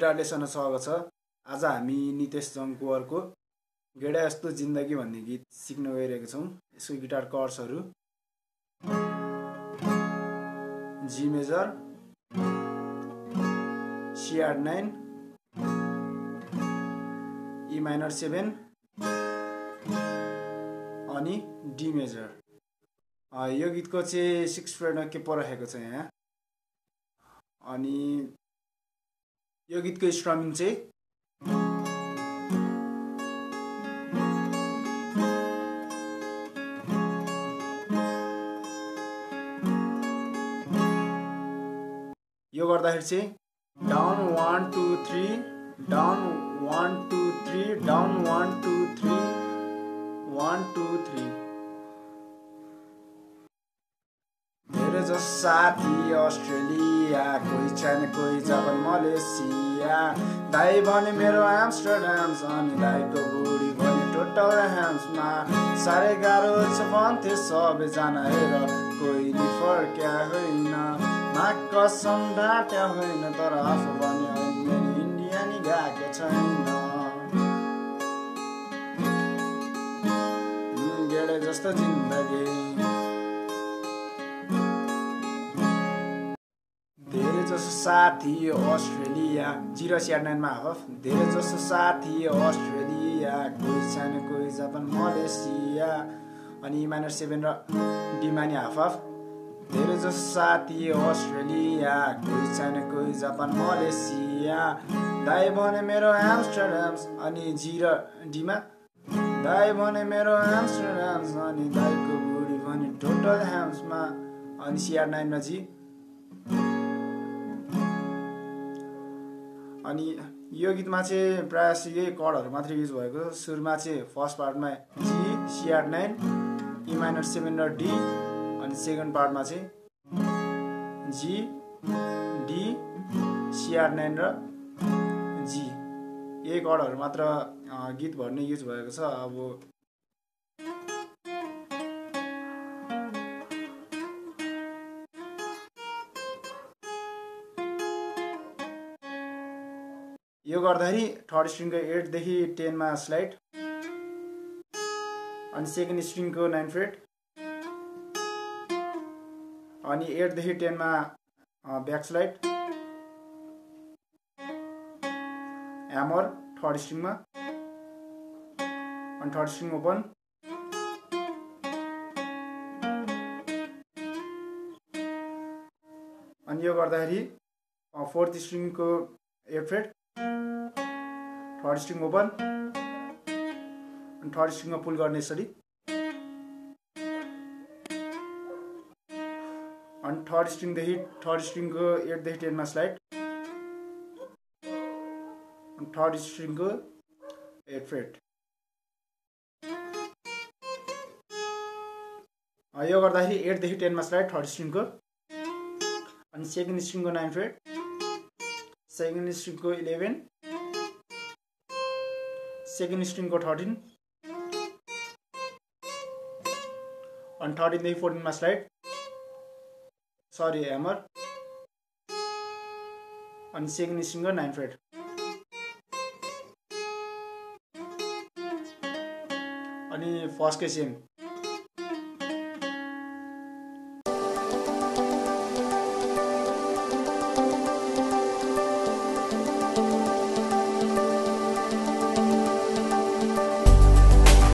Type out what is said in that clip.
Guitar लेसनमा स्वागत छ। आज हामी नितेश जङकुवरको गेडा यस्तो जिन्दगी भन्ने गीत सिक्न गइरहेका छौं। यसको गिटार कर्ड्सहरू G major, C8-9, E minor 7 अनि D मेजर। यो गीतको चाहिँ 6 फ्रेडमा के परेको छ यहाँ। अनि यो गीतको स्ट्रमिङ चाहिँ यो गर्दाखेरि चाहिँ डाउन 1 2 3 डाउन 1 2 3 डाउन 1 2 3 1 2 3। मेरो जस्तो साथी अस्ट्रेलिया, कोही छैन कोही जापान मलेसिया, दाइ भने मेरो एम्स्टरड्याम, अनि दाइको बुढी भने टोटल ह्याम्समा। साह्रै गाह्रो छ भन्थे सबैजना हेर, कोही नि फर्क्या होइन, ना कसम ढाँट्या होइन, तर आफू भने इन्डिया नि गएको छैन। गेडे जस्तो जिन्दगी, धेरै जसो साथी अस्ट्रेलिया, 0 C8-9 मा हाफ। धेरै जसो साथी अस्ट्रेलिया, कोही छैन कोही जापान मलेसिया, अनि E minor 7 र D मानि हाफ हाफ। धेरै जसो साथी अस्ट्रेलिया, कोही छैन कोही जापान मलेसिया, दाइ भने मेरो एम्स्टरड्याम, अनि G र D मा दाइ भने मेरो एम्स्टरड्याम, अनि दाइको बुढी भने टोटल ह्याम्समा, अनि C8-9 मा G। अनि यो गीतमा चाहिँ प्रायः यही कर्डहरू मात्रै युज भएको। सुरुमा चाहिँ first पार्टमा G C8-9 E minor 7 र D, अनि सेकेन्ड पार्टमा चाहिँ G D C8-9 र G। यही कर्डहरू मात्र गीतभर नै युज भएको छ। अब यो गर्दाखेरि थर्ड स्ट्रिङको 8 देखि 10 मा स्लाइड, अनि सेकेन्ड स्ट्रिङको 9 फ्रेट, अनि 8 देखि 10 मा ब्याक स्लाइड, ह्यामर थर्ड स्ट्रिङमा, अनि थर्ड स्ट्रिङ ओपन, अनि यो गर्दाखेरि फोर्थ स्ट्रिङको 8 फ्रेट, थर्ड स्ट्रिङ ओपन, अनि थर्ड स्ट्रिङमा पुल गर्ने यसरी, अनि थर्ड स्ट्रिङदेखि थर्ड स्ट्रिङको 8 देखि 10 मा स्लाइड, अनि थर्ड स्ट्रिङको 8 फ्रेट। यो गर्दाखेरि 8 देखि 10 मा स्लाइड थर्ड स्ट्रिङको, अनि सेकेन्ड स्ट्रिङको 9 फ्रेट, सेकेन्ड स्ट्रिङको 11, सेकेन्ड स्ट्रिङको 13, अनि 13 देखि 14 मा स्लाइड, सरी ह्यामर, अनि सेकेन्ड स्ट्रिङको 9 फ्रेट, अनि फर्स्टकै सेम